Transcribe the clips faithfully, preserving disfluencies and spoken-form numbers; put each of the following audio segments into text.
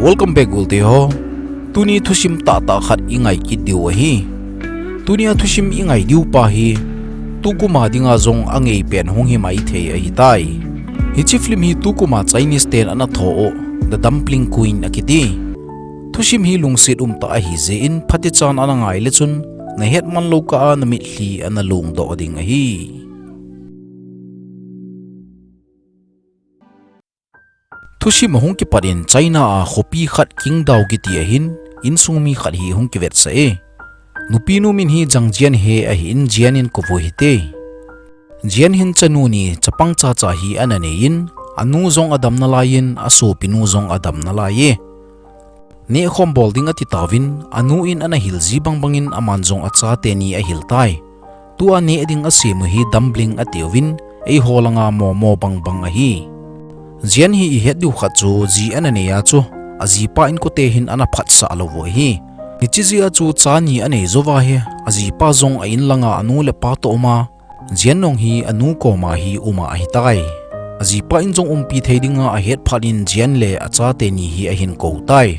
Welcome back, gulte ho. Tuni thusim tahtah khat i ngai kit diu ahi. Tuni a thusim i ngai diu pa hi tukum a dinga jong angei pen hung hi maithei ahitai. Hiche film hi tukum a Chinese ten ana tho u, The Dumpling Queen akiti. Thusim hi lungset umtah ahi jeh in phatechan ana ngai le chun nahet man lou kah a namitlhi ana lungdoh ding ahi. Thusim ahung kipat in China a khopi khat Qingdao kiti ahin, insung mi khat hi hung kivetsah e. Nupi nu min hi Zhang Jian he ahin, Jian in kou u hite. Jian hin chanu ni chapang chacha hi ana nei in, anu jong adam nalai in, asopi nu jong adam nalai e. Nehkhom bol ding ati tauvin, anu in ana hil ji bangbang in aman jong achate ni ahil tai. Tua neh ding asem u hi dumpling ati uvin, eiho langa momo bangbang ahi. Jian hi ihet diu khat chu ji ana nei a chu, ajipa inkote hin ana phatsah lou u ahi. Hiche jeh a chu cha ni anei jou va hi, ajipa jong a in langa anu le pa toh um a, Jian nung hi anu koma hi um a ahitai. Ajipa in jong umpi thei dinga ahet phat in Jian le achate ni hi ahin kou tai.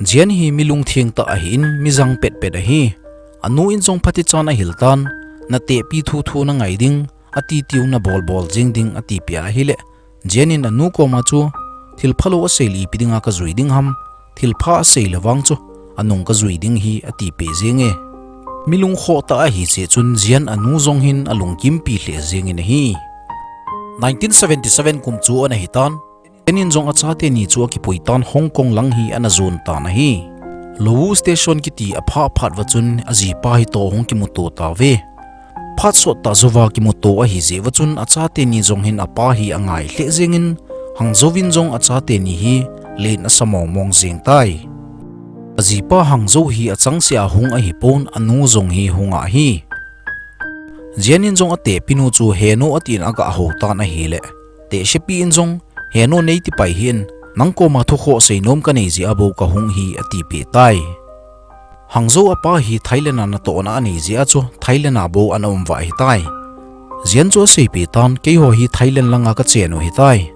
Jian hi mi lungtheng tah ahin, mi jang petpet ahi. Anu in jong phatechan ahil tan, natehpi thuthu nangai ding, atitiu nabolbol jeng ding atipeh ahile, Jian in anu koma chu, thil phalou asei le ipi dinga kajui ding ham, thil pha asei le vang chu, anung kajui ding hi atipeh jeng e. Mi lungkhoh tah ahi jeh chun Jian anu jong hin alungkimpi lheh jeng in ahi. Nineteen seventy seven kum chu ana hitan, Jian in jong achate ni chu akipui tan Hong Kong lang hi ana jon tan ahi. Louwu Station kiti aphah phat uva chun ajipa hi toh hung kimuto tauve. Phat sot tah jouva kimuto ahi jeh uva chun achate ni jong hin apa hi angai lheh jeng in, Hangzhou in jong achate ni hi len asa mongmong jeng tai. Ajipa Hangzhou hi achangseh a hung ahipon, anu jong hi hung ahi. Jian in jong atehpi nu chu heno atin aga hou tan ahile, tehsepi in jong, heno neiti pai hih in, nang koma thukhoh seinom kanei jeh a bou kahung hi atipeh tai. Hangzhou apa hi Thailand a natohna anei jeh a chu Thailand a bou ana um uva ahitai. Jian chu aseipeh tan, keiho hi Thailand langa kachen u ahitai.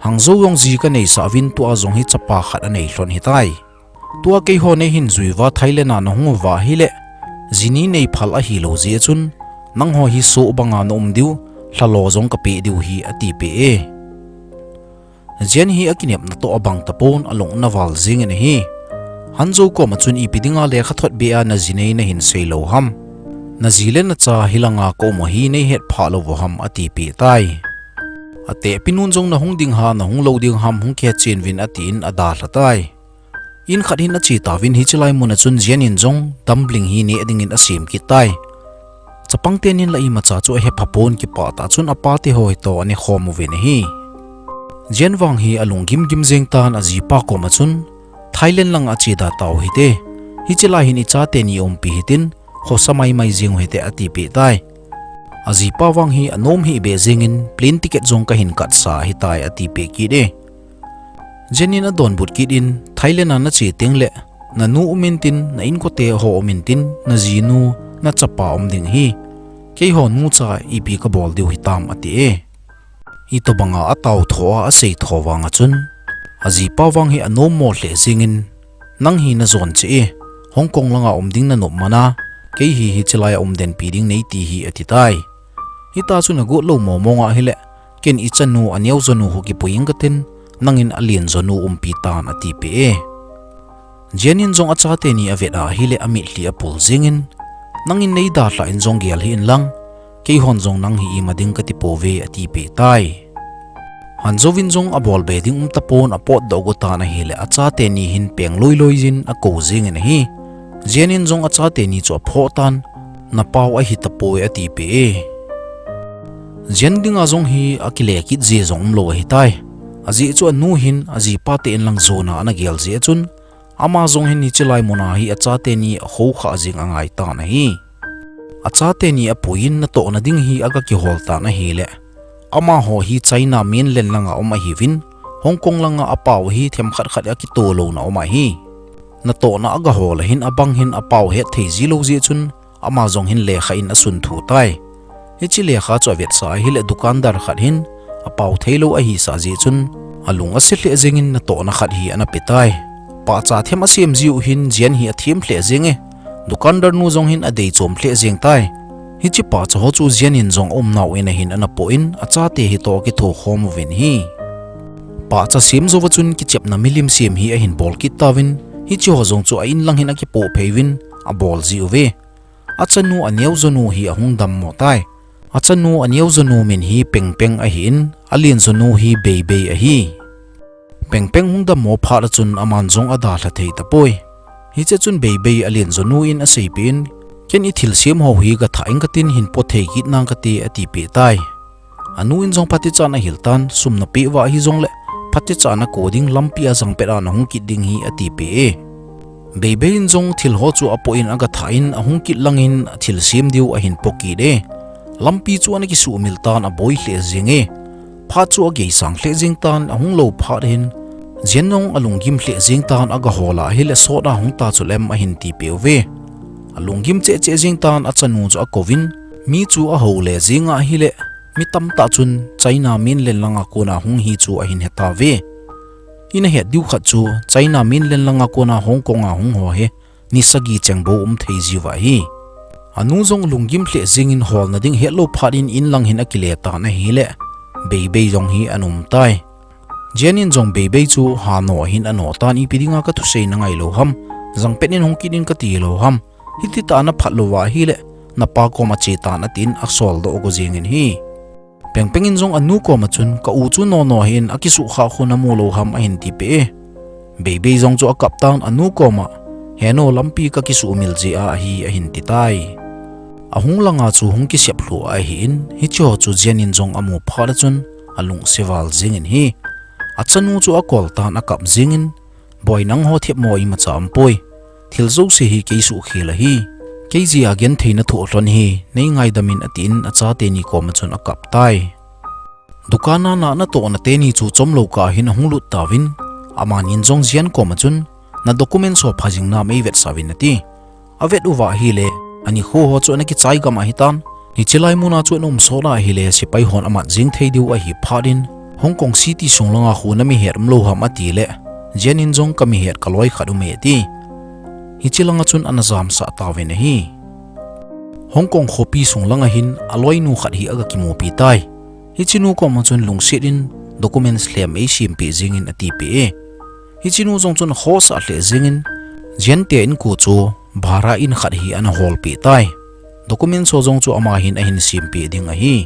Hangzhou jong ji kaneisah uvin, tua jong hi chapa khat anei lhon ahitai. Tua keiho neihin jui uva Thailand a nahung uva ahile, jini neiphal ahilou jeh chun, nangho hi soh banga naum diu, lhalo jong kapeh diu hi atipeh e. Jian hi akinepna toh abang tapon, alung ana val jeng in ahi. Hangzhou koma chun ipi dinga lekhathot beh a naji nei nahin seilou ham, naji le nacha hilanga kaum u hi neihet phah lou u ham atipeh tai. Atehpi nun jong nahung ding ham, nahung lou ding ham hung kichen uvin atin adalha tai. In khat hin ache tauvin hiche lai mun a chun Jian in jong dumpling hi neh dingin asem kit tai. Chapang tenin la imacha chu ahepha pon, kipah tah chun apate ho hitoh anekhom uvin ahi. Jian vang hi alung gimgim jeng tan, ajipa koma chun, Thailand langa che da tau hite. Hiche lai hin ichate ni umpi hitin, khosa maimai jeng u hite atipeh tai. Ajipa vang hi anom hih beh jeng in, plane ticket jong kahin katsa ahitai atipeh kit e. Jian in adonbut kit in, Thailand a nache tengle, nanu um intin, na inkote ho um intin, najinu, nachapa um ding ahi. Keiho nucha ipi kabol diu hitam ati e. Hitobanga ataotho a aseitho vanga chun, ajipa vang hi anommo lheh jeng in, nang hi najon cheh e, Hong Kong langa um ding nanop mana, kei hi hiche laia umdenpi ding neiti hi ati tai. Hita chu nagot lou momong ahile, ken ichanu aneojonu khu kipui inge katin, nangin alenjonu umpi tan atipeh e. Jian in jong achate ni avet ahile amitlhi apul jeng in, nangin neidalhah in jong gel hih inlang, keihon jong nang hi ima ding katipouve atipeh tai. Hangzhou in jong abolbe ding umtapon, apotdoh go tan ahile achate ni hin peng loiloi in akou jeng in ahi. Jian in jong achate ni chu aphoh tan, napao ahitapoi atipeh e. Jian dinga jong hi akile kit ji jong umlou ahitai. Ajeh chu anu hin ajipa te inlang jona ana gel jeh chun, ama jong hin hiche lai muna hi achate ni akhohkhah jeng angai tan ahi. Achate ni apui in natohna ding hi aga kihol tan ahile, amaho hi China mainland langa um ahiuvin, Hong Kong langa apao hi themkhat khat akitoh louna um ahi. Natohna aga hol ahin abang hin apao hetthei jilou jeh chun, ama jong hin lekha in asunthu tai. Hiche lekha chu avetsah ahile dukandar khat hin apao theilou ahisah jeh chun, Alung ase lheh jengin natohna khat hi ana pe tai. Pahcha them asem jiu hin Jian hi athem lheh jenge. Dukandar nu jong hin adei chom lheh jeng tai. Hiche pahcha ho chu Jian in jong aumnau in ahin ana poh in achate hitoh akitho khom uvin ahi. Pahcha sem jouva chun kichepna milim sem hi ahin bol kit tauvin, hiche ho jong chu a inlang hin akipoh phei uvin abol jiuve. Achanu aneo jonu hi ahung dammo tai. Achanu aneo jonu min hi Pengpeng ahin, alen jonu hi Beibei ahi. Pengpeng hung dammo phat a chun aman jong adalha thei tapoi. Hiche chun Beibei alen jonu in aseipeh in, ken ithilsem ho hi gathah inge katin hin po thei kit nange kati atipeh tai. Anu in jong phatechan ahil tan, sum napeh uva hijongle phatechan ako ding, lampi a jangpet a nahung kit ding hi atipeh e. Beibei in jong thil ho chu apoh in agathah in ahung kit langin athilsem diu ahin po kit e. Lampi chu ana kisuhmil tan aboi lheh jenge. Phat chu ageisang lheh jeng tan, ahung lou phat hin Jian jong alunggim lheh jeng tan, agahol a ahile sot a hung ta chulem ahin tipeh uve. Alunggim cheh cheh jeng tan achanu chu akouvin, mi chu ahou le jeng ahile, mi tamtah chun China mainland langa kona hung hi chu ahin he tauve. Ina het diu khat chu China mainland langa kona Hong Kong a hung ho hi ni sagi cheng bou um thei jiuva ahi. Anu jong lunggim lheh jengin holna ding hetlou phat in inlang hin akile tan ahile, Beibei jong hi ana um tai. Jian in jong Beibei chu hano ahin ano tan, ipi dinga kathusei nangai lou ham, jangpet in hung kit in kati lou ham, hiti tah a naphat louva ahile napa koma che tan atin asol doh go jengin ahi. Pengpeng in jong anu koma chun ka u chu nono hin akisukha khu namu lou ham ahin tipeh e. Beibei jong chu akap tan anu koma, heno lampi kakisuhmil jeh a ahi ahin ti tai. Ahung langa chu hung kisep lhu ahin, hiche ho chu Jian in jong amu phat a chun alungse val jengin ahi. Achanu chu akol tan akap jengin, Boi, nangho themmo imacha umpoi. Thil jouse hi kei suhkhel ahi. Kei jeh a gentheina thoh lhon hi nei ngaidam in atin achate ni koma chun akap tai. Dukan a natohna teni chu chomlou kah hin ahung lut tauvin, amanin jong Jian koma chun, na documents ho phajing nam eivetsah uvin ati. Avet uva ahile, anikho ho chu ana kichai gam ahitan. Hiche lai muna chu ana um sot a ahile, sepai hon amat jeng thei diu ahi phat in, Hong Kong City sung langa khu nami het umlou ham atile, Jian in jong kami het kaloi khat um e ati. Hiche langa chun ana jamsah tauvin ahi. Hong Kong khopi sung langa hin aloinu khat hi aga kimupi tai. Hiche nu koma chun lungset in documents lhem eisempeh jengin atipeh e. Hiche nu jong chun akhosah lheh jengin, Jian te inko chu bhara in khat hi ana holpeh tai. Documents ho jong chu ama hin ahin sempeh ding ahi.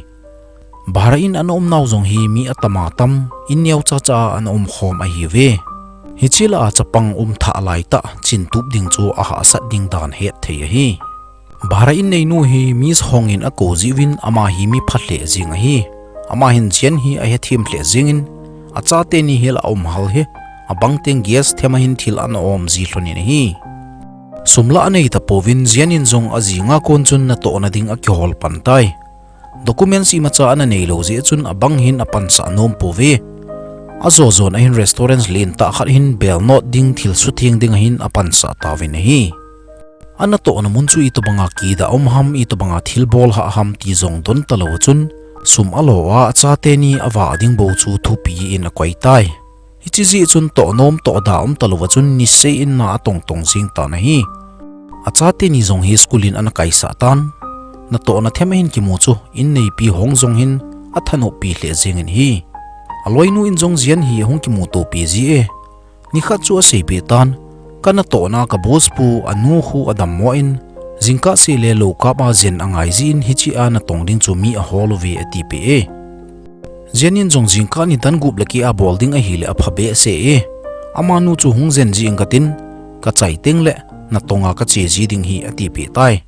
Bhara in ana umnau jong hi mi atama tam, in neocha cha a ana umkhom ahiuve. Hiche lah a chapang umthah laitah chintup ding chu ahahsat ding dan hetthei ahi. Bhara in neinu hi Miss Hong in akou jeh uvin ama hi mi phalheh jeng ahi. Ama hin Jian hi ahethem lheh jengin, achate ni hi la aumhal hi, abang teng gas them a hin thil ana om ji lhonin ahi. Sum la anei tapouvin Jian in jong ajinga kon chun natohna ding akihol pan tai. Documents imacha ana neilou jeh chun abang hin apansah nom pouve. Ajo jon ahin restaurant lentah khat hin belnot ding thil sutheng ding ahin apansah tauvin ahi. Anatohna mun chu itobanga kidah um ham, itobanga thilbol hah ham ti jong don talou chun, sum alo a achate ni avah ding bou chu thupi in akoi tai. Hiche jeh chun tohnom tohdah um talouva chun nisei in na atongtong jeng tan ahi. Achate ni jong hi school in ana kaisah tan. Natohna them ahin kimu chu in neipi Hong jong hin athanoppi lheh jengin ahi. Aloinu in jong Jian hi ahung kimutopi ji e. Nikhat chu aseipeh tan, ka natohna ka boss pu anu khu adammo in, jingkah sehle lou kap a jen angai jeh in hiche a natong ding chu mi ahol uve atipeh e. Jian in jong jingkah nidan gup le keh a bol ding ahile apha behseh e. Amanu chu hung jen jeng katin, kachai tengle natonga kache ji ding ahi atipeh tai.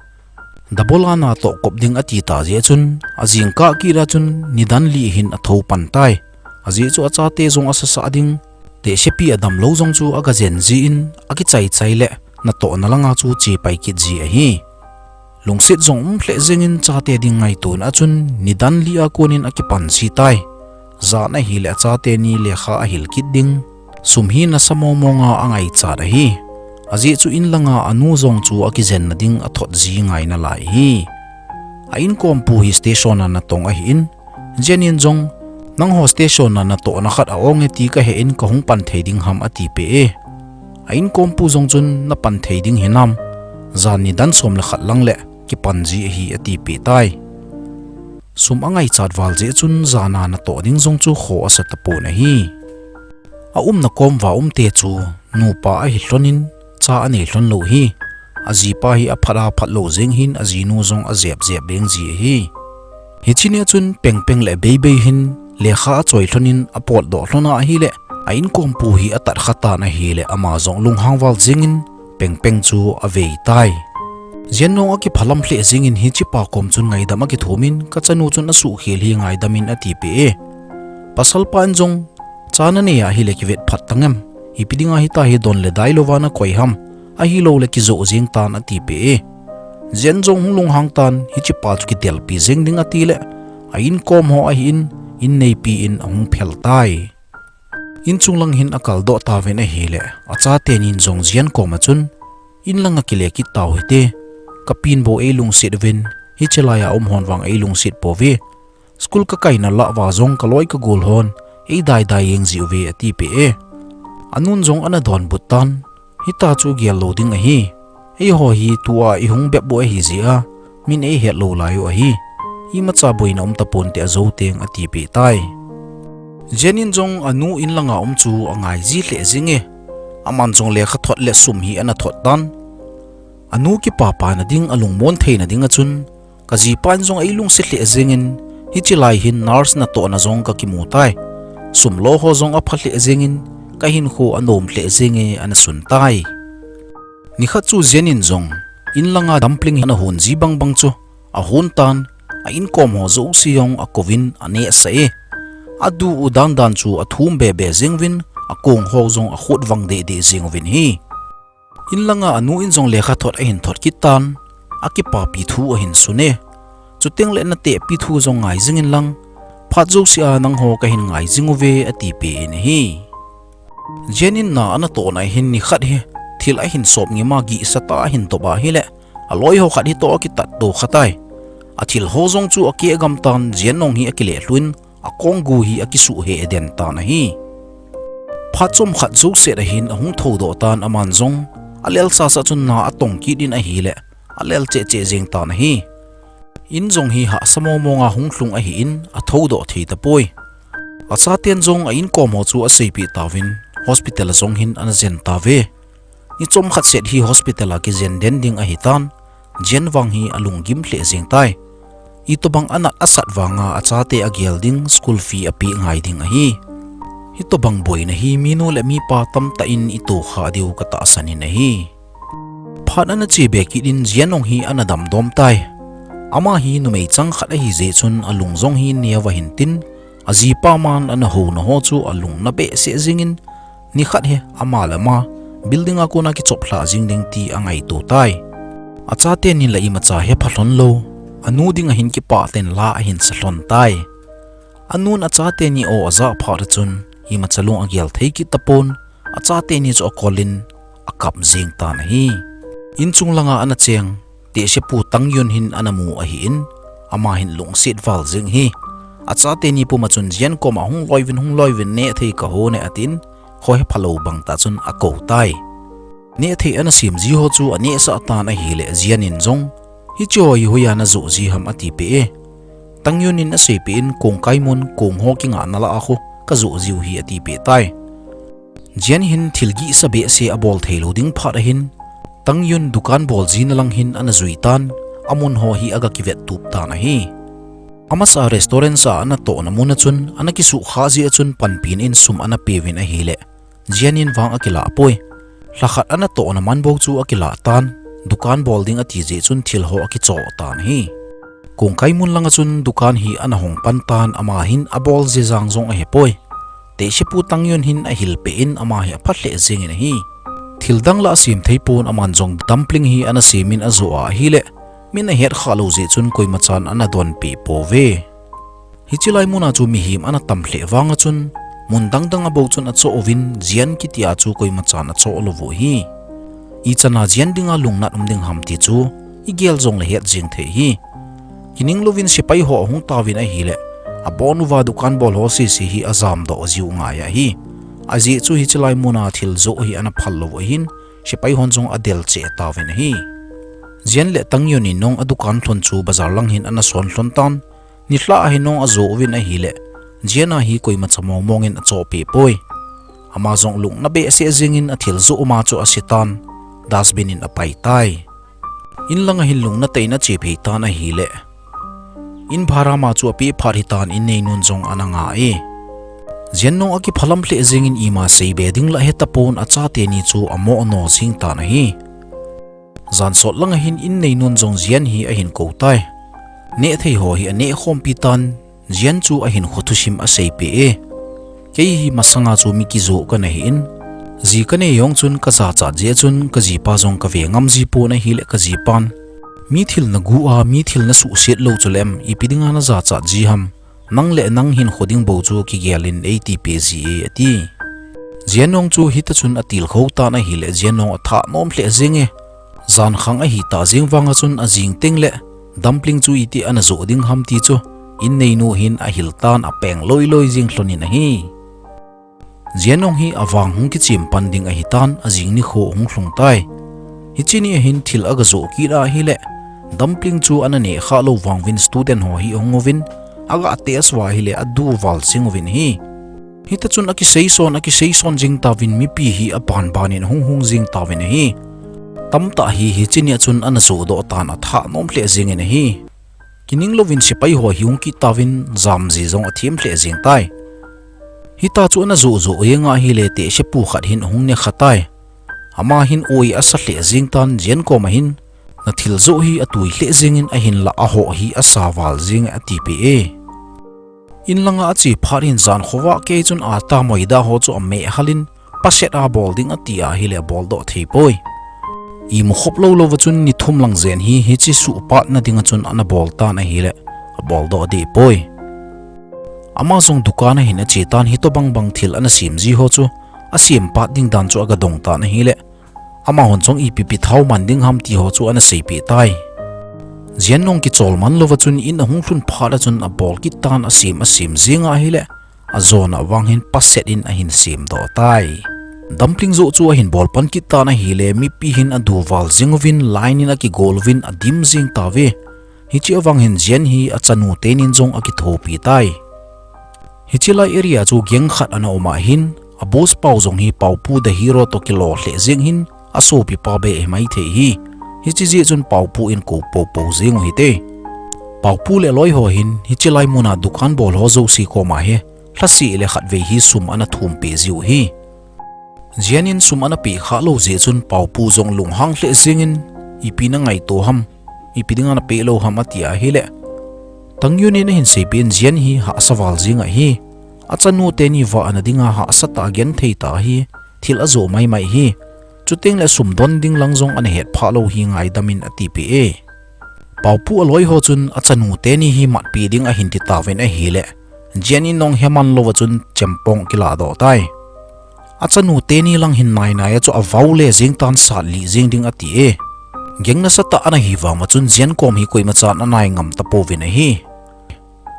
Double a natoh kop ding atita jeh chun, ajingkah kit a chun nidan li hin athou pan tai. Ajeh chu achate jong asasah ding, lehsepi adamlou jong chu aga jen jeh in, akichai chai le natohna langa chu chepai kit ji ahi. Lungset jong um lheh jengin chate ding ngaitona a chun nidan li a konin akipan ji tai. Jan ahile achate ni lekha ahil kit ding, sum hi nasa mong monga angaichat ahi. Ajeh chu in langa anu jong chu akijenna ding athot ji ngai nalai ahi. A inkompu hi station a natong ahin, Jian in jong Nangho station a natohna khat a-ong e ti kahe in kahung pan thei ding ham, atipeh e. A-inkompu jong chun, Napan thei ding hinam, jan nidan som le khat lang le kipan ji ahi, atipeh tai. Sum angaichat val jeh chun jan a natoh ding jong chu kho asa tapon ahi. A-umna kom uva umte chu nupa ahi lhon in, cha anei lhon lou ahi. Ajipa hi aphat a phat lou jeng hin, ajinu jong ajep jep leng ji ahi. Hiche nia chun Pengpeng le Beibei hin lekha achoi lhon in apotdoh lhon ahile, a-inkompu hi atat kha tan ahile, ama jong lunghang val jeng in Pengpeng chu avei tai. Jiannong akiphalam lheh jeng in hichepa kom chun ngaidam akithum in, Kachanu chun asuhkhel hi ngaidam in, atipeh e. Pasalpa in jong, Cha nanei ahile kivet phat tang em? Ipi dinga hitia hi don le dai louva nakoi ham, ahiloule kijoh jeng tan, atipeh e. Jian jong hung lunghang tan, Hichepa chu kitelpi jeng ding, atile, a-inkom ho ahin, in neipi in ahung phel tai. Inchung lang hin akaldoh tauvin ahile, achate nin jong Jian koma chun, In langa kile kit tau hite. Kapin bou eilungset uvin, hiche laiya um hon vang eilungset pouve. School kakaina lah uva jong kaloi kagol hon eidaidai jeng jiuve, atipeh e. Anun jong ana donbut tan, Hitia chu gel lou ding ahi. Eiho hi tua ihung bep u ahijeh a, min eihet lou lai u ahi. Imacha boina um taponte ajouteng, atipeh tai. Jian in jong anu in langa um chu angai ji lheh jeng e. Aman jong lekhathot le sum hi ana thot tan. Anu kipapana ding, alungmon theina dinga chun, Kajipa in jong eilungset lheh jeng in, Hiche lai hin nurse natohna jong kakimu tai. Sum lo ho jong apha lheh jeng in, kahinkho anom lheh jeng e, ana sun tai. Nikhat chu Jian in jong, in langa dumpling hi ana hon ji bangbang chu ahon tan, a-inkom ho jouse jong akouvin anehsah e. Adu u dandan chu athum bebe jeng uvin, akong ho jong akhut vang dehdeh jeng uvin ahi. In langa anu in jong lekhathot ahin thot kit tan, akipapi thu ahin sun e. Chuteng le natehpi thu jong ngai jing in lang, phat jousea nangho kahin ngai jing uve, atipeh in ahi. Jian in na ana tohna hin nikhat hi thil ahin sop ngima gihsa tah ahin toh ahile, aloi ho khat hitoh akitat to kha tai. Athil ho jong chu akeh gam tan, Jiannong hi akile lhun, akonggu hi akisuh heh den tan ahi. Phat chomkhat jouset ahin ahung thoudoh tan, aman jong alel sasa chun na atong kit in ahile, alel cheh cheh jeng tan ahi. In jong hi hahsa mong monga hung lhung ahin, athoudoh thei tapoi. Achaten jong a-inkom ho chu aseipeh tauvin, hospital a jong hin ana jen tauve. Ni chomkhat set hi hospital a kijen den ding ahitan, Jian vang hi alunggim lheh jeng tai. Itobang anat asat vanga achate agel ding school fee apeh ngai ding ahi. Hitobang boina hi minu le mipa tamtah in itohkhah diu katahsan in ahi. Phat ana chebe kit in Jiannong hi ana damdom tai. Ama hi numei chang khat ahijeh chun alung jong hi neo ahin tin, ajipa man ana houna ho chu alungna behseh jeng in, nikhat hi ama le ama building a kona kichoplhah jing ding ti angaito tai. Achate nin la imacha hepha lhon lou, anu dinga hin kipah ten la ahin sa lhon tai. Anun achate ni aw ajah phat a chun, imacha lung agel thei kit tapon, achate ni chu akol in akap jeng tan ahi. Inchung langa ana cheng, tehsepu Tang Yun hin ana mu ahin, ama hin lungset val jeng ahi. Achate ni puma chun Jian koma hung loiuvin, hung loiuvin, neh thei kahon e atin, kho hepha lou bang tah chun akou tai. Neh thei ana sem ji ho chu anehsah tan ahile, Jian in jong, hiche ho hi hoiya najoh ji ham, atipeh e. Tang Yun in aseipeh in, kongkai mun, kong ho kingahna lah a khu kajoh jiu ahi, atipeh tai. Jian hin thil gihsa behseh abol thei lou ding phat ahin, Tang Yun dukan bol jina lang hin ana jui tan, amun ho hi aga kivet tup tan ahi. Amasa restaurant sa ana tohna mun a chun, ana kisukha jeh a chun panpina in sum ana peuvin ahile, Jian in vang akilah poi. Lhakhat ana tohna man bou chu akilah tan, dukan bol ding ati jeh chun thil ho akichoh tan ahi. Kongkai mun langa chun dukan hi ana hong pan tan, ama hin abol jejang jong ahepoi. Tehsepu Tang Yun hin ahilpeh in ama hi apha lheh jeng in ahi. Thil dang lah asem thei pon, aman jong dumpling hi ana sem in ajoh a ahile, min ahet khah lou jeh chun koimachan ana donpeh pouve. Hiche lai muna chu mihem ana tam lheh vanga chun, mun dang danga bou chun achoh uvin, Jian kitia chu koimachan achoh lou u ahi. Ichana Jian dinga lungnat um ding ham ti chu igel jongle het jeng thei ahi. Kining louvin sepai ho ahung tauvin ahile, abon uva dukan bol ho sese hi ajamdoh jiu ngai ahi. Ajeh chu hiche lai muna thil joh hi ana phal lou ahin, sepai hon jong adel cheh tauvin ahi. Jian le Tangyun in nong adukan lhon chu bazar lang hin ana son lhon tan, nilhah a hin nong ajo uvin ahile, Jian a hi koimacha mongmong in achoh peh poi. Ama jong lungna behseh jengin athil joh ma chu ase tan, dustbin in apai tai. In langa hin lungna tah in ache phei tan ahile, in bhara ma chu apeh phat hitan in neinun jong ana nga e. Jian nong akiphalam lheh jengin ima seibe ding la hetapon achate ni chu amo no jing tan ahi. Jan sot langa hin in neinun jong Jian hi ahin kou tai. Neh thei ho hi aneh khompi tan, Jian chu ahinkho thusim aseipeh e. Kei hi masanga chu mi kijoh kana hi in, ji kanei jong chun kajachat jeh chun kajipa jong kave ngam ji pon ahile kajipan, mi thil nagu a, mi thil nasuhset lou chuleh ipi dinga najachat ji ham? Nang le nang hinkho ding bou chu kigel in eitipeh ji e, ati. Jian nong chu hita chun atilkhou tan ahile Jian nong athah nom lheh jeng e. Jankhang ahitah jeng vanga chun ajing tengle dumpling chu iti ana joh ding ham ti chu in neinu hin ahil tan apeng loiloi jeng lhon in ahi. Jian nong hi avang hung kichem pan ding ahitan ajing nikho hung lhung tai. Hiche ni ahin thil aga joh kit ahile, dumpling chu ana neh khah lou vang uvin student ho hi ahung uvin, aga test uva ahile adu val jeng uvin ahi. Hita chun akiseison, akiseison jeng tauvin mipi hi abanban in ahung hung jeng tauvin ahi. Tamtah hi hiche nia chun ana joh doh tan athah nom lheh jengin ahi. Kining louvin sepai ho hi hung kit tauvin jamji jong athem lheh jeng tai. Hita chu ana joh joh jeng ahile tehsepu khat hin ahung ne kha tai. Ama hin oi asa lheh jeng tan Jian koma hin, nathil joh hi atui lheh jengin ahinlah ahoh hi asa val jeng e atipeh e. In langa ache phat in jan khovah kei chun ata moida ho chu ameh hal in, paset a bol ding ati ahile abol doh thei poi. Imu khop lou louva chun ni thum lang jen hi hiche suhpatna dinga chun ana bol tan ahile abol doh deh poi. Ama jong dukan a hin ache tan hitobang bang thil ana sem ji ho chu asem pat ding dan chu aga dong tan ahile, amahon jong ipi ipi thao man ding ham ti ho chu ana seipeh tai. Jian nong kichol man louva chun in ahung lhun phat a chun abol kit tan asem asem jeng ahile, ajona vang hin paset in ahin sem doh tai. Dumpling joh chu ahin bol pan kit tan ahile mipi hin adu val jeng uvin line in akigol uvin adim jeng tauve. Hiche avang hin Jian hi achanu tenin jong akithopi tai. Hiche lai area chu gang khat ana um ahin, a boss pau jong hi Paopu the Hero toh kilo lheh jeng hin, asopipa beh himai thei hi. Hiche jeh chun Paopu in kou poupou jeng u hite. Paopu le aloi ho hin hiche lai muna dukan bol ho jouse koma hi lhaseh le khatvei hi sum ana thumpeh jiu hi. Jian in sum ana peh khah lou jeh chun Paopu jong lunghang lheh jengin, ipi nangaito ham, ipi dinga napeh lou ham ati ahile, Tangyun in ahin seipeh in Jian hi hahsa val jeng ahi. Achanu teni vahna dinga hahsa tah genthei tah hi thil ajoh maimai hi. Chuteng le sum don ding lang jong ana hetphah lou hi ngaidam in atipeh e. Paopu aloi ho chun achanu teni hi matpeh ding ahin ti tauvin ahile, Jian in nong heman louva chun chempong kiladoh tai. Achanu teni lang hin nainai a chu avau le jeng tan sat lih jeng ding ati e. Gang nasatah ana hi vang uva chun Jian kom hi koimachan anai ngam tapouvin ahi.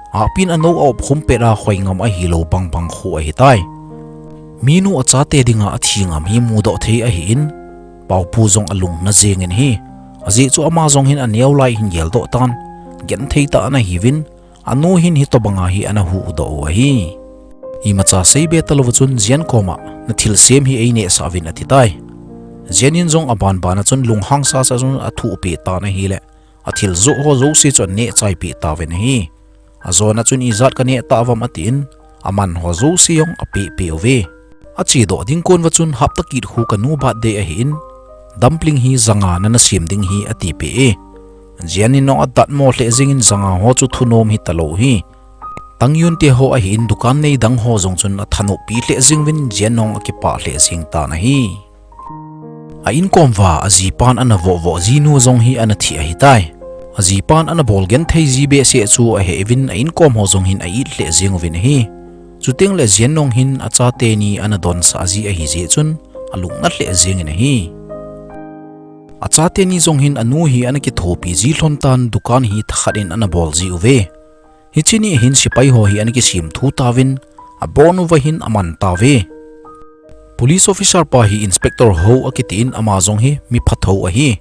Ahpin anou a-op khum pet a khoi ngam ahilou bangbang khu ahitai. Minu achate dinga athi ngam hi mudoh thei ahin, Paopu jong alung na jengin ahi. Ajeh chu ama jong hin aneo lai hin geldoh tan, genthei tah ana hiuvin, anu hin hitobanga hi ana huhdoh u ahi. Imacha seibe talouva chun Jian koma, nathilsem hi einehsah uvin atitai. Jian in jong abanbana chun lunghang sasa chun athuhpeh tan ahile, athil joh ho jouse chu anehchaipeh tauvin ahi. Ajona chun ijat kaneh tauvam atin, aman ho jouse jong apehpeh uve. Achedoh ding kon uva chun hapta kit khu kanu birthday ahin, dumpling hi janga nana sem ding hi atipeh e. Jian in nong adatmo lheh jengin janga ho chu thunom hitalou hi. Tangyun te ho ahin dukan nei dang ho jong chun athanoppi lheh jenguvin Jian nong akipah lheh jeng tan ahi. A inkom uva ajipan ana vohvoh jinu jong hi ana thi ahitai. Ajipan ana bol genthei ji behseh chu ahe uvin a inkom ho jong hin a-it lheh jenguvin ahi. Chuteng le Jian nong hin achateni ana donsah ji ahijeh chun alung na lheh jengin ahi. Achateni jong hin anu hi ana kithopi ji lhon tan dukan hi thakhat in ana bol ji uve. Hiche ni hin sepai ho hi ana kisim thu tauvin, abon uva hin aman tauve. Police officer pa hi Inspector Ho akitin ama jong hi mi phatah ahi.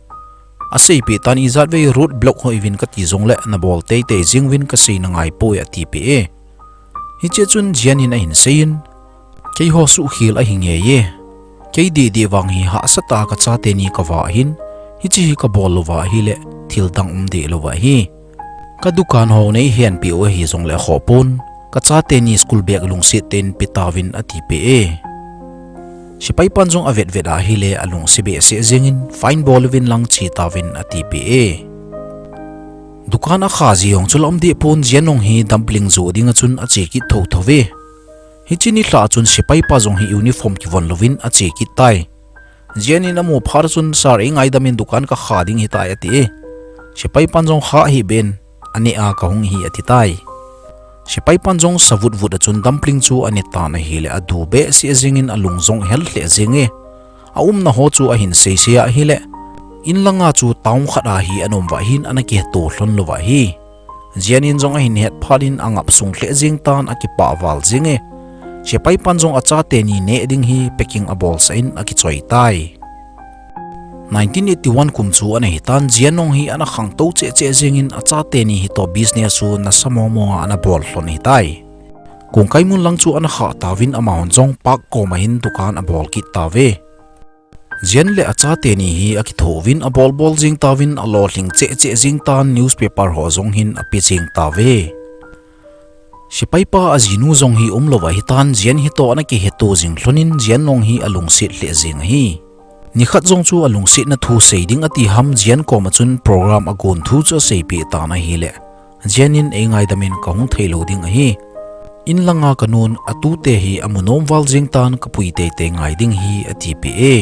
Aseipeh tan ijat vei road block hoi uvin kati jongle nabol teitei jing uvin kasei nangai poi atipeh e. Hiche chun Jian in ahin seiyin, keiho suhkhel ahi ngei e. Kei didi vang hi hahsa tah a kachate ni kavah ahin, hiche hi kabol louva ahile thil dang um deh louva ahi. Ka dukan ho nei henpeh u ahi jongle akhoh pon, kachate ni school bag lungset tah in pe tauvin atipeh e. Sepai pan jong avetvet ahile alungset behseh jengin fine bol uvin lang che tauvin atipeh e. Dukan akha ji jong chu la um deh pon Jian jong hi dumpling joh dinga chun ache kit thotho ve. Hiche nilhah chun sepai pa jong hi uniform kivon louvin ache kit tai. Jian in amu phat chun, Sir, eingaidam in dukan kakha ding ahitai ati e. Sepai pan jong kha hih beh in, aneh a kahung ahi ati tai. Sepai pan jong savut vut a chun dumpling chu ane tan ahile adu behseh jengin alung jong ahel lheh jeng e. Aumna ho chu ahin seisei ahile, in langa chu town khat a hi ana um uva hin ana kiheto lhon louva ahi. Jian in jong ahin het phat in angap sung lheh jeng tan akipah val jeng e. Sepai pan jong achate ni neh ding hi packing abolsah in akichoi tai. Nineteen eighty-one kum chu ana hitan Jian jong hi ana khangtou cheh cheh jengin achate ni hitoh business chu nasa mong mong a ana bol lhon ahitai. Kongkai mun lang chu ana khah tauvin amahon jong park koma hin dukan abol kit tauve. Jian le achate ni hi akitho uvin abol bol jeng tauvin alolhing cheh cheh jeng tan newspaper ho jong hin ape jeng tauve. Sepai pa ajinu jong hi umlou ahitan Jian hitoh ana kiheto jing lhon in Jian jong hi alungset lheh jeng ahi. Nikhat jong chu alungsetna thu sei ding ati ham Jian koma chun program agon thu chu aseipeh tan ahile, Jian in eingaidamin kahung theilou ding ahi. In langa kanun atute hi amu nom val jeng tan kapui teitei ngai ding ahi atipeh e.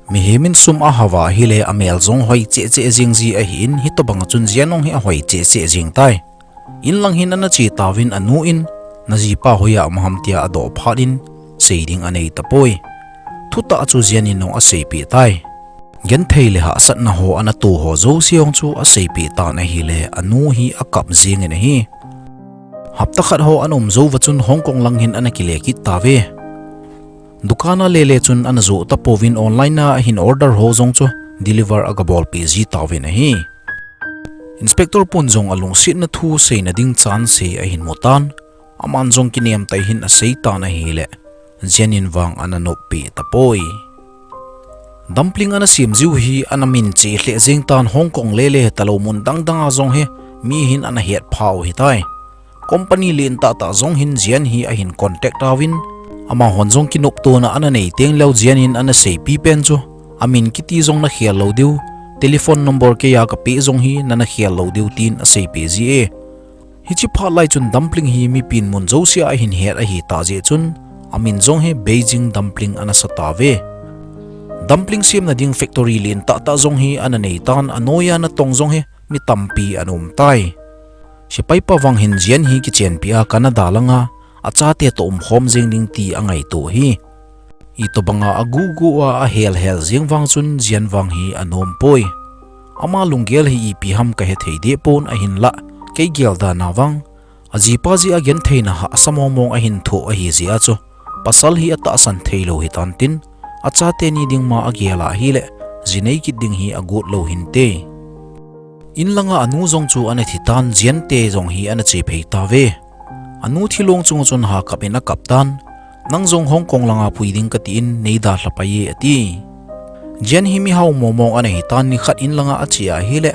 Mihem in sum ahah uva ahile amel jong hoi cheh cheh jeng ji ahin hitobanga chun Jian jong hi ahoi cheh cheh jeng tai. In lang hin ana che tauvin anu in, najipa hoiya um ham tia adoh phat in, sei ding anei tapoi. Thutah chu Jian in jong aseipeh tai. Genthei le hahsatna ho ana toh ho jouse jong chu aseipeh tan ahile anu hi akap jengin ahi. Hapta khat ho ana um jouva chun Hong Kong lang hin ana kile kit tauve. Dukan a lele chun ana joh tapouvin online a ahin order ho jong chu deliver agabolpeh ji tauvin ahi. Inspector pun jong alungsetna thu seina ding chance ahin mu tan, aman jong kinem tah in asei tan ahile, Jian in vang ana noppeh tapoi. Dumpling ana sem jiu hi ana mincheh lheh jeng tan Hong Kong lele talou mun dang danga jong hi mi hin ana hetphau ahitai. Company lentah tah jong hin Jian hi ahin contact tauvin, amahon jong kinoptona ana nei teng leu Jian in ana seipi pen chu, amin kiti jong nakhel lou diu, telephone number keiya kapeh jong hi nana khel lou diu tin aseipeh ji e. Hiche phat lai chun dumpling hi mipin mun jousea ahin het ahitah jeh chun, amin jong hi Beijing dumpling ana sa tauve. Dumpling semna ding factory lentah tah jong hi ana nei tan, anoiya natong jong hi mi tampi ana um tai. Sepai pa vang hin Jian hi kichenpi a Canada langa achate toh umkhom jeng ding ti angaito ahi. Itobanga agugu a ahel hel jeng vang chun Jian vang hi anompoi. Ama lunggel hi ipi ham kahethei dehpon ahinlah, kei geldan a vang, ajipa jeh a gentheina hahsa mong mong ahin thoh ahi jeh a chu, pasal hi atahsan theilou hitan tin, achate ni ding ma agel ahile, jinei kit ding hi agot lou hinte. In langa anu jong chu ana thitan Jian te jong hi ana chephei tauve. Anu thilong chunga chun hakap in akap tan, nang jong Hong Kong langa pui ding katin neidalha pai e ati. Jian hi mihao mong mong ana hitan nikhat in langa ache ahile,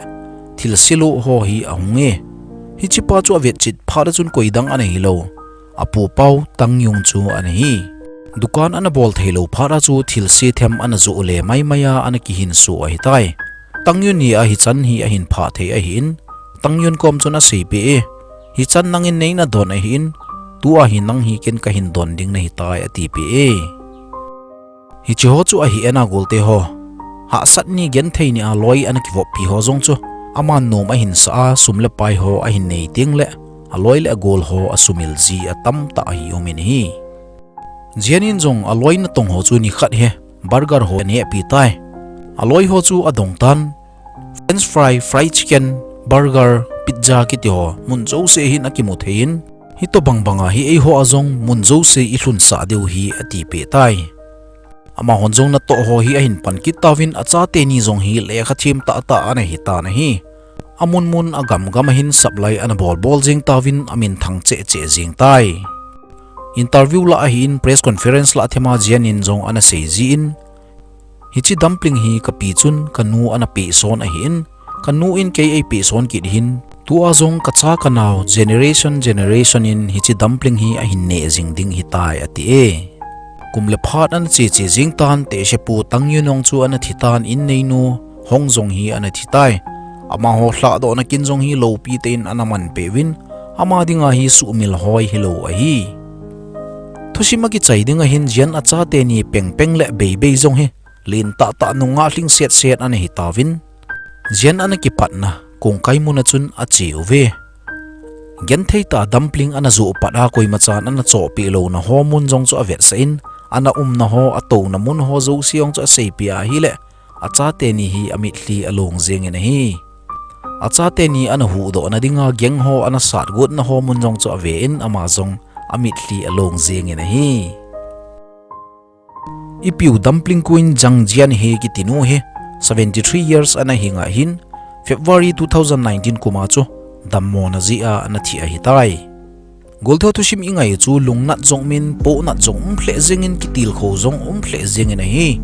thilse lo ho hi ahung e. Hichepa chu avetchet phat a chun koidang ana hilou, apupau Tang Yun chu ana hi. Dukan ana bol theilou phat a chu thilse them ana joh le maimai a ana kihinso ahitai. Tang Yun hi ahichan hi ahin phah thei ahin, Tang Yun kom chun aseipeh e, hichan nangin neina don ahin, tua hi nang hi ken kahin don ding nahitai atipeh e. Hicheho chu ahi en a golte ho. Hahsat ni genthei ni a loi ana kivoppi ho jong chu, aman nom ahin sa a sum le pai ho ahin nei tengle, aloi le agol ho asumil ji atamtah ahi umin ahi. Jian in jong aloi natong ho chu nikhat hi burger ho anehpi tai. Aloi ho chu adong tan, French fry, fried chicken, burger, pizza kiti ho mun jouse hin akimu thei in, hitobang banga hi eiho a jong mun jouse ilhunsah diu hi atipeh tai. Amahon jong natoh ho hi ahin pan kit tauvin, achateni jong hi lekha them tahtah ana hitan ahi. Amun mun agam gam a hin supply ana bol bol jeng tauvin, amin thang cheh cheh jeng tai. Interview lah ahin, press conference lah thema Jian in jong ana sei jin, hiche dumpling hi kapi chun kanu ana pehson ahin, kanu in kei eipehson kit hin, tua jong kacha kanao generation generation in hiche dumpling hi ahin neh jing ding hitai, ati e. Kum le phat ana che che jeng tan, tehsepu Tang Yun Ong chu ana thitan, inneinu Hong jong hi ana thitai. Amaho lhahdohna kin jong hi lopi tah in ana manpeh uvin, ama dinga hi suhmil hoi hilou ahi. Thusim akichai ding ahin Jian achateni Peng Peng le Bei Bei jong hi len tahtah nungah lhingset set ana hitauvin, Jian ana kipatna kongkai mun a chun ache uve. Genthei tah a dumpling ana joh pat a koimachan ana chohpeh louna ho mun jong chu avetsah in, ana umna ho, atouna mun ho jouse jong chu aseipeh ahile, achateni hi amitlhi along jengin ahi. Achateni ana huhdohna dinga gang ho ana satgotna ho mun jong chu ave in, ama jong amitlhi along jengin ahi. Ipiu dumpling kuin Jang Jian hi kitinu hi seventy three years ana hing ahin, February two thousand nineteen kum a chu dammona jeh a ana thi ahitai. Goltho thusim ingai chu lungnat jong umin, pohnat jong um lheh jengin, kitilkhou jong um lheh jengin ahi.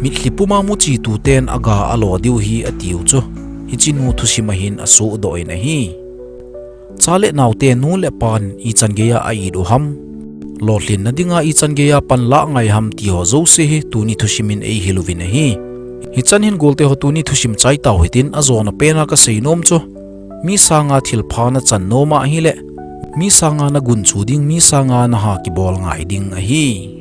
Mitlhi puma muchi tuten aga alo diu hi atiu chu hichenu thusim a hin asohdoh in ahi. Cha le naote nu le pan ichan geiya a-it u ham, lolhinna dinga ichan geiya panlah ngai ham ti ho jouse hi tuni thusim in eihil uvin ahi. Hichan hin golteho tuni thusim chai tau hitin, ajona pena kaseinom chu, mi sanga thilpha nachan nom ahile, mi sanga nagunchu ding, mi sanga naha kibol ngai ding ahi.